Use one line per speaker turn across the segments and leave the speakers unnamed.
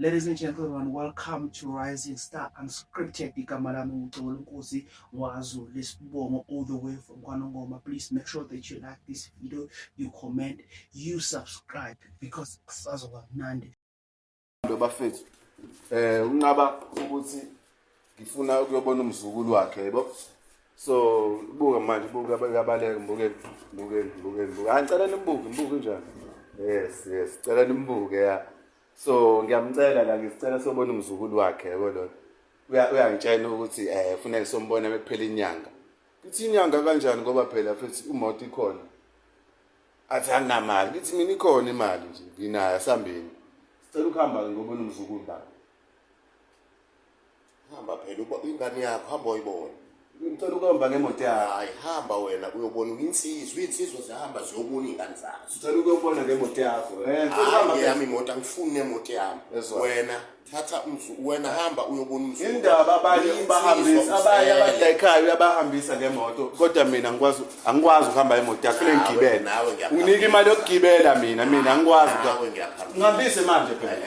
Ladies and gentlemen, welcome to Rising Star Unscripted. Igama lami nguXolonkosi Ngwazo Lesibongo all the way from KwaNongoma. Please make sure that you like this video, you comment, you subscribe because kusazoba mnandi.
Bafethu, unqaba ukuthi ngifuna ukuyobona umzukulu wakhe, yebo. So buka manje, buka kabaleka, mbukeni, mbukeni, mbukeni, mbuke. Hayi, ngicela nimbuke, mbuke njani? Yes, cela nimbuke ya. So ngiyamcela la, ngisicela sobona umzukulu wakhe, yebo lo. Uyangitshela ukuthi kufanele sombona bekuphela inyanga. Ngithi inyanga kanjani ngoba phela futhi imoto ikhona. Athi anginamali, ngithi mina ikhona imali nje, nginayo asambeni. Sicela ukuhamba ke ngobona umzukulu baba.
Hamba phela ingane yakho, hamba uyibone.
Ngicela ukuhamba ngemoto yakho.
Hayi, hamba wena uyobona uyinsizwa, iy'nsizwa zihamba ziyobona iy'ngane zazo.
Ngicela ukuyobona ngemoto yakho. Ngicela ukuhamba
Hayi, yami imoto angifuni nemoto yami.
Ezwa.
Wena thatha umzu, wena hamba uyobona umzukulu.
Indaba abanye
Uyinsizwa,
ubahambisa, abanye
uzele.
abantu la ekhaya uyabahambisa ngemoto, kodwa mina angikwazi ukuhamba imoto yakho, kufanele
Nawe-
ngigibele.
nawe ngiyaphambisa.
Unginike imali yokugibela mina, mina angikwazi.
Nawe ngiyaphambisa.
Ngihambise manje phela.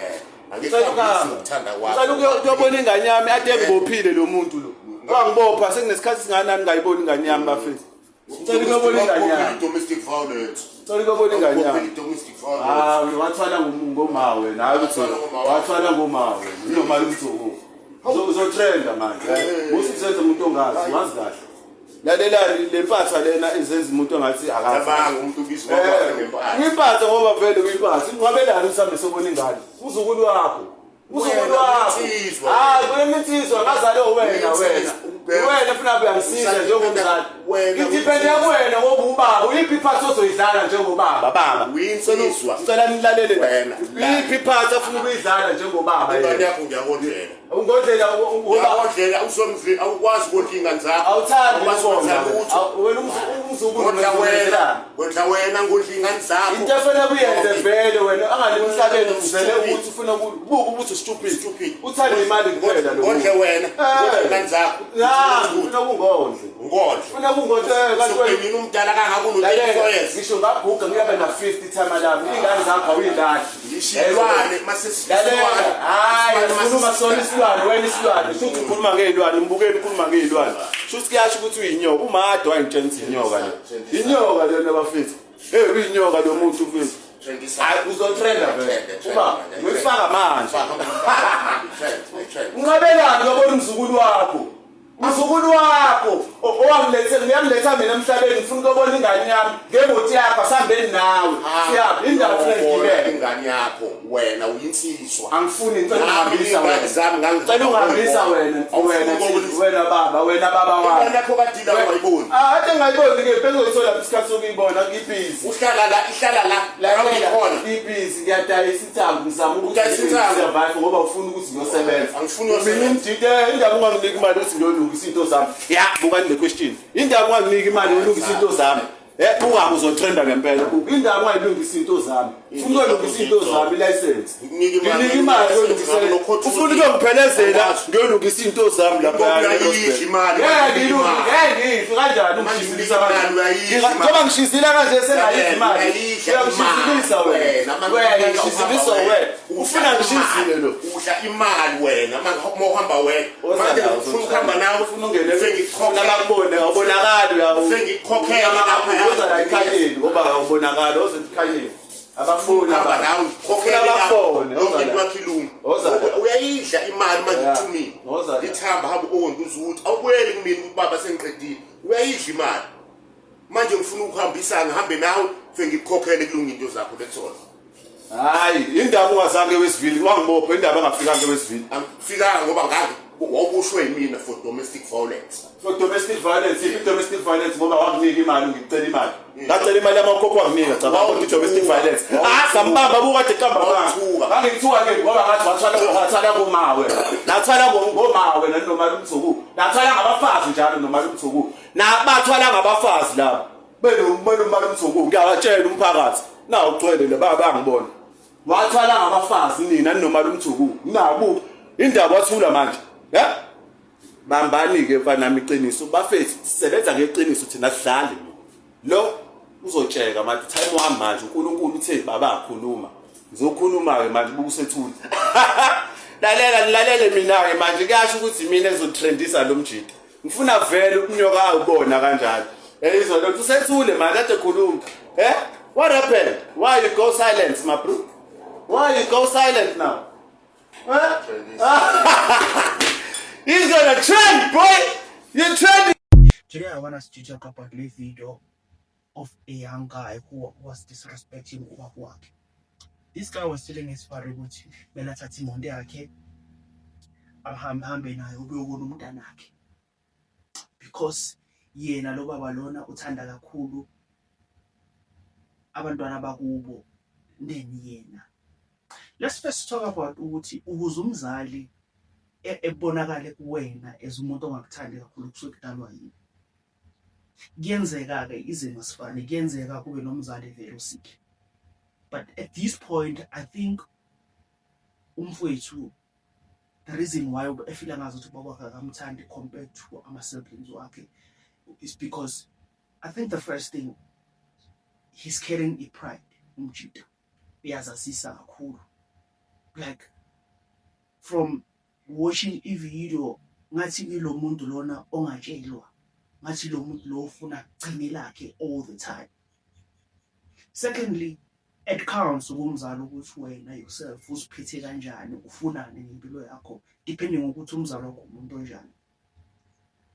Angikuhambisi ngokuthanda kwakho.
Ngicela ukuyobona ingane yami, ade ngibophile lo muntu lo. Wangibopha sekunesikhathi singanani ngayibona ingane yami bafethu. Ngicela ukuyobona ingane yami.
Domestic violence.
Ngicela ukuyobona ingane yami.
Domestic violence.
Ah, wathwala ngoma wena, hayi ukuthi wathwala ngoma wena. Unomali umthuku. Uzotrenda manje. Usuzenza umuntu ongazi, wazi kahle. Lalela le mpatha lena izenza umuntu ongathi akazi.
Cabanga umuntu ubizwa kwakhe ngempatha.
Impatha ngoba vele uyimpatha. Inqwabelani usambe sobona ingane. Uzukulu wakho. Uzukulu
Wena
wakho.
uyinsizwa.
Hayi, kule insizwa ngazalwe wena
Uyinsizwa,
wena.
ubheka.
Wena funa kuyangisiza njengomzali.
Wena
Ngidepende
uyinsizwa.
kuwena ngoba ubaba. Uyiphi iphathi ozoyidlala njengobaba baba?
Uyinsizwa.
Ngicela nilalele.
Wena.
Uyiphi iphathi afuna ukuyidlala njengobaba
Ingane
yena?
yakho ngiyakondlela.
Ungondlela ngoba
Ngiyakondlela usomdli awukwazi ukondla ingane zakho.
awuthandi
Awukwazi
ukondla.
ukwenza lutho.
Wena umzukulu
Ngondla wena.
wenzelani?
Ngondla wena ngondla ingane zakho.
Into efanele kuyenze vele wena angale emhlabeni uzele
Stupid.
ukuthi ufuna ukubuka ukuthi stupid.
Stupid.
Uthanda imali kuphela lo.
Ngondle wena. Ngondla ingane zakho.
Ya, ufuna ukungondle.
Ngondle.
Ufuna ukungondle kanti wena
Mina umdala kangaka uno 34
Lalela,
years.
ngisho ngaguga ngiyabe na 50 timer lami. Ingane zakho awuyilahli.
Isilwane mase
Lalela, hayi ukhuluma sona isilwane, wena isilwane. Shuthi ukhuluma ngey'lwane, mbukeni ukhuluma ngey'lwane. Shuthi kuyasho ukuthi uyinyoka, umade wangitshela ukuthi inyoka le. Inyoka lena bafethu. Hey, uyinyoka lo muntu mfethu. Hayi uzotrenda vele. Uba ngifaka manje. Unqabelani uyobona umzukulu wakho. Mzukulu wakho owangilethe ngiyangiletha mina emhlabeni ngifuna ukubona ingane yami ngemoti yakho asihambeni nawe. Siyaphi indaba funa ngigibele.
Ingane yakho wena uyinsizwa.
Angifuni ngicela ungihambisa
Nami
wena.
ingane zami
Ngicela ungihambisa wena wena wena baba wena baba wami.
Ingane yakho kadila ungayiboni.
Ah, ade ngayiboni ke bengizothola isikhathi sokuyibona ngibhizi.
Uhlala la ihlala la la uyikhona.
Ngibhizi ngiyadayisa insangu ngizama ukuthi
Udayisa insangu?
survive ngoba ufuna ukuthi ngiyosebenza.
Angifuni uyosebenza.
Mina umjide indaba unganginiki imali ukuthi ngiyolungisa into zami. Ya, bukani le question. Indaba unganginiki imali yolungisa into zami. Buka uzotrenda ngempela. Buka indaba ungayilungisa into zami. Ufuna ukuyolungisa into zami license.
Nginike imali.
Nginike imali yolungisa. Ufuna ukuyongiphelezela ngiyolungisa into zami lapha.
Uyayidla imali.
Ngeke ngilunge, ngeke ngidle kanjani ungishizilisa
Imali
kanje.
uyayidla imali.
Njengoba ngishizila kanje sengayidla imali.
Uyayidla
Uyangishizilisa
imali
wena.
wena,
Wena ngishizilisa wena. Ufuna ngishizile lo.
Udla imali wena manje uma uhamba wena. Manje ufuna ukuhamba nawe
ufuna ungene
sengikukhokhela.
Nabakubone awubonakali uyawu.
Sengikukhokhela lapha.
Uza la ekhanyeni ngoba awubonakali oze ekhanyeni. Abafuni
Hamba
abantu.
nawe ngikhokhele
Ufuna bafone,
yonke
oza
into
la.
yakho ilunga.
Oza la.
Uyayidla imali manje
Yeah.
kuthumile.
Oza la.
Ithamba hamba uwonke uzuthi awubuyeli kumina ukuthi baba sengiqedile. Uyayidla imali. Manje ngifuna ukuhambisa ngihambe nawe sengikukhokhele kulunga into zakho that's all.
Hayi, indaba ungazange wesivili wangibopha indaba engafikanga wesivili.
Angifikanga ngoba ngake wawuboshwe yimina for domestic violence.
For domestic violence, iphi domestic violence ngoba wakunika imali ngicela imali. Ngacela imali yamakhokho wanginika cabanga ukuthi domestic violence. Ah, sambamba buka kade qamba
Wawuthuka.
Ngangithuka ke ngoba ngathi wathwala wathwala komawe. Nathwala ngomawe noma umthuku. Nathwala ngabafazi njalo noma umthuku. Nabathwala ngabafazi laba. Beno umthuku ngiyawatshela umphakathi. Na ugcwele le baba angibona. Wathwala ngabafazi nina noma umthuku. Nabu indaba wathula manje. Ya? Bambani ke mfana nami iqiniso bafethu sisebenza ngeqiniso thina sidlali. Lo uzotsheka manje time wami manje uNkulunkulu uthe baba akhuluma. Ngizokhuluma-ke manje, buka usethule. Lalela, nilalele mina-ke manje, kuyasho ukuthi mina ezotrendisa lo mjita. Ngifuna vele ukunyoka awubona kanjalo. Yayizwa lento, usethule manje kade khuluma. Eh? What happened? Why you go silent, my bro? Why you go silent now? Huh? He's gonna trend, boy. You trending.
Today I want us to talk about the video of a young guy who was disrespecting ubaba wakhe. This guy was telling his father ukuthi kumele athathe imoto yakhe ahambe hambe nayo ukuyobona umntanakhe because yena lo baba lona uthanda kakhulu abantwana bakubo than yena. Let's first talk about ukuthi ukuze umzali ebonakale kuwena as umuntu ongakuthandi kakhulu, kusuke kudalwa yini. Kuyenzeka-ke izimo sifane, kuyenzeka kube nomzali vele o-sick, but at this point I think umfowethu, the reason why efila ngazi ukuthi ubaba wakhe akamthandi compared to ama-siblings wakhe is because I think the first thing, he's carrying i-pride. Umjita uyazazisa kakhulu. Like, from watching i-video, ngathi ilo muntu lona ongatshelwa, ngathi lo muntu lo ufuna gcine lakhe all the time. Secondly, it counts ukumzali ukuthi wena yourself uziphethe kanjani, ufunani ngempilo yakho, depending ukuthi umzali wakho umuntu onjani.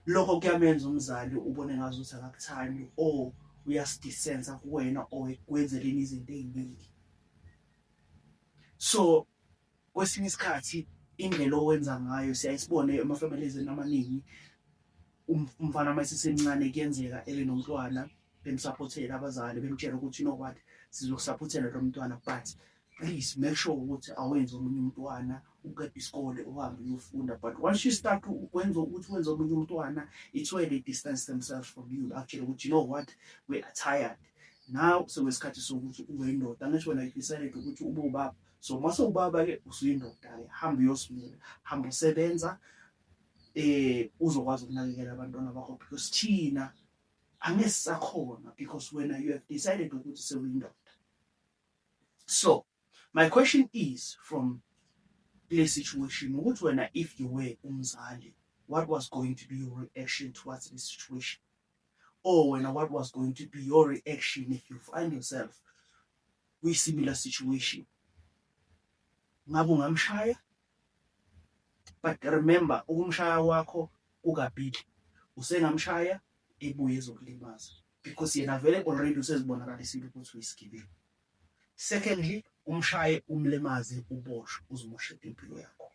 Lokho kuyamenza umzali ubone ngazi ukuthi akakuthandi or uyasidisensa kuwena or ekwenzeleni izinto ey'ningi. So kwesinye isikhathi indlela owenza ngayo, siyaye sibone ema-families amaningi, umfana uma esesemncane kuyenzeka ebe nomntwana, bemsaphothele abazali, bemtshela ukuthi, "You know what, sizokusaphothela lo mntwana, but please make sure ukuthi awenze omunye umntwana, uqeda isikole uhambe uyofunda." But once you start ukwenza ukuthi wenze omunye umntwana, it's where they distance themselves from you, actually ukuthi, "You know what, we are tired now, sekuyisikhathi sokuthi ube indoda. Angisho wena you decided ukuthi ube ubaba, so mase ubaba-ke usuyindoda-ke, hamba uyosimela, hamba usebenza, uzokwazi ukunakekela abantwana bakho, because thina angeke sisakhona, because wena you have decided ukuthi sewuyindoda." So my question is, from le situation, ukuthi wena, if you were umzali, what was going to be your reaction towards this situation? Or wena, what was going to be your reaction if you find yourself kwi-similar situation? Ngabe ungamshaya? But remember, ukumshaya kwakho kukabili, usengamshaya ebuye ezokulimaza, because yena vele already usezibonakalisile ukuthi uyisigebengu. Secondly, umshaye, umlimaze, uboshwe, uzimoshele impilo yakho.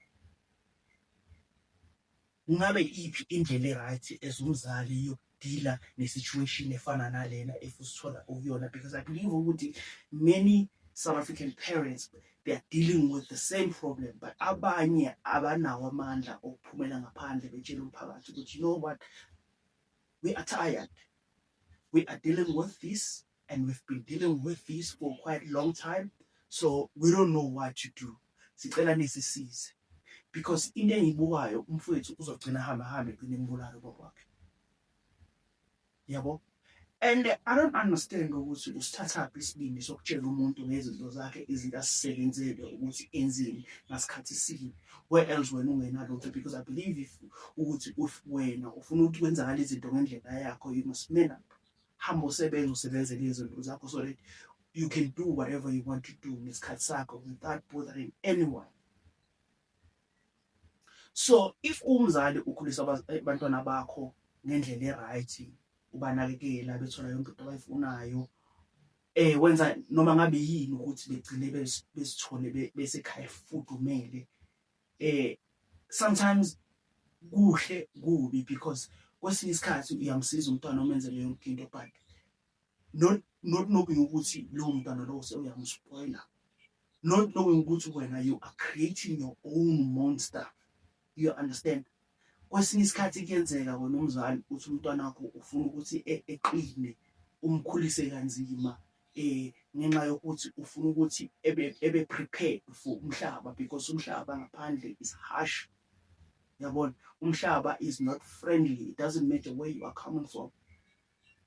Ngabe iphi indlela e-right as umzali yokudila ne-situation efana nalena if usithola ukuyona? Because I believe ukuthi many South African parents, they are dealing with the same problem, but abanye abanawo amandla okuphumela ngaphandle betshela umphakathi ukuthi, "You know what, we are tired, we are dealing with this and we've been dealing with this for quite a long time, so we don't know what to do, sicela nisisize." Because into engiyibukayo, umfowethu uzogcina ahambe ahambe egcine embulala ubaba wakhe, yabo. And I don't understand ukuthi usithathaphi isibindi sokutshela umuntu ngezinto zakhe, izinto asisebenzele ukuthi enzeni ngasikhathi sini, where else wena ungenalutho. Because I believe if ukuthi if wena ufuna ukuthi kwenzakala izinto ngendlela yakho, you must man up, hamba usebenze, usebenzele izinto zakho, so that you can do whatever you want to do ngesikhathi sakho without bothering anyone. So if umzali ukhulisa abantwana bakho ngendlela e-right, ubanakekela, bethola yonke into abayifunayo, wenza noma ngabe yini ukuthi begcine bezithole besekhaya efudumele, sometimes kuhle kubi, because kwesinye isikhathi uyamsiza umntwana, umenzele yonke into, but not knowing ukuthi lowo mntwana lowo sewuyamspoila, not knowing ukuthi wena you are creating your own monster, you understand? Kwesinye isikhathi kuyenzeka wena umzali uthi umntwana wakho ufuna ukuthi eqine, umkhulise kanzima ngenxa yokuthi ufuna ukuthi ebe prepared for umhlaba, because umhlaba ngaphandle is harsh, yabona? Umhlaba is not friendly. It doesn't matter where you are coming from.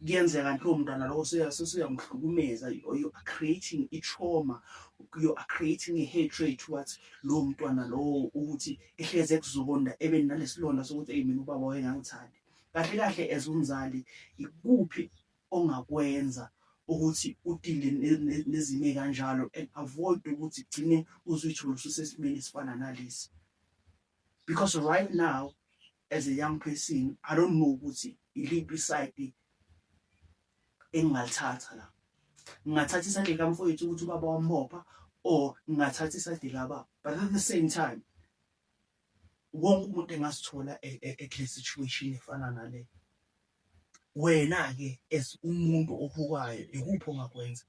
Kuyenzeka kanti lowo mntwana lowo sesuyamhlukumeza, or you are creating i-trauma, you are creating i-hatred towards lowo mntwana lowo, ukuthi ehleze ekuzonda, ebe nalesilonda sokuthi, "Eyi, mina ubaba wayengangithandi kahle kahle." As umzali, ikuphi ongakwenza ukuthi u-deal-e nezimo ey'kanjalo and avoid ukuthi gcine uzuyithola ususesimeni esifana nalesi? Because right now, as a young person, I don't know ukuthi iliphi i-side engingalithatha la. Ngingathatha i-side kamfowethu ukuthi ubaba wambopha, or ngingathatha i-side kababa, but at the same time wonke umuntu engasithola ekule situation efana nale. Wena-ke as umuntu obukayo, ikuphi ongakwenza?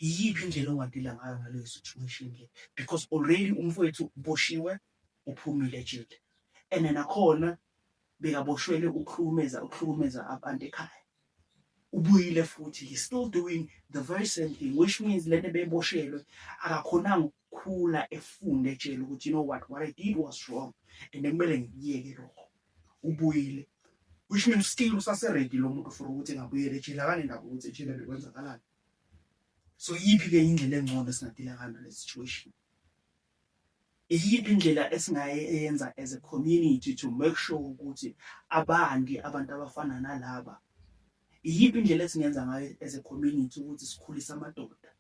Iyiphi indlela onga-deal-a ngayo ngaleyo situation le? Because already umfowethu uboshiwe, uphumile ejele, and nakhona bekaboshwele ukuhlukumeza abantu ekhaya. Ubuyile futhi, he's still doing the very same thing, which means lento ebeyiboshelwe akakhonanga ukukhula, efunde ejele ukuthi, "You know what I did was wrong and kumele ngikuyeke lokho." Ubuyile, which means still usase-ready lo muntu for ukuthi engabuyela ejele. Akanendaba ukuthi ejele bekwenzakalani. So yiphi-ke indlela engcono esinga-deal-a ngayo nale situation? Iyiphi indlela esingayenza as a community to make sure ukuthi abandi abantu abafana nalaba? Iyiphi indlela esingenza ngayo as a community ukuthi sikhulise amadoda,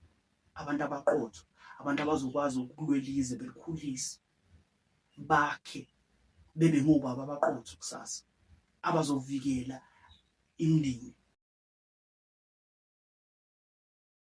abantu abaqotho, abantu abazokwazi ukulwela izwe, belikhulise, bakhe, bebe ngobaba abaqotho kusasa, abazovikela imindeni?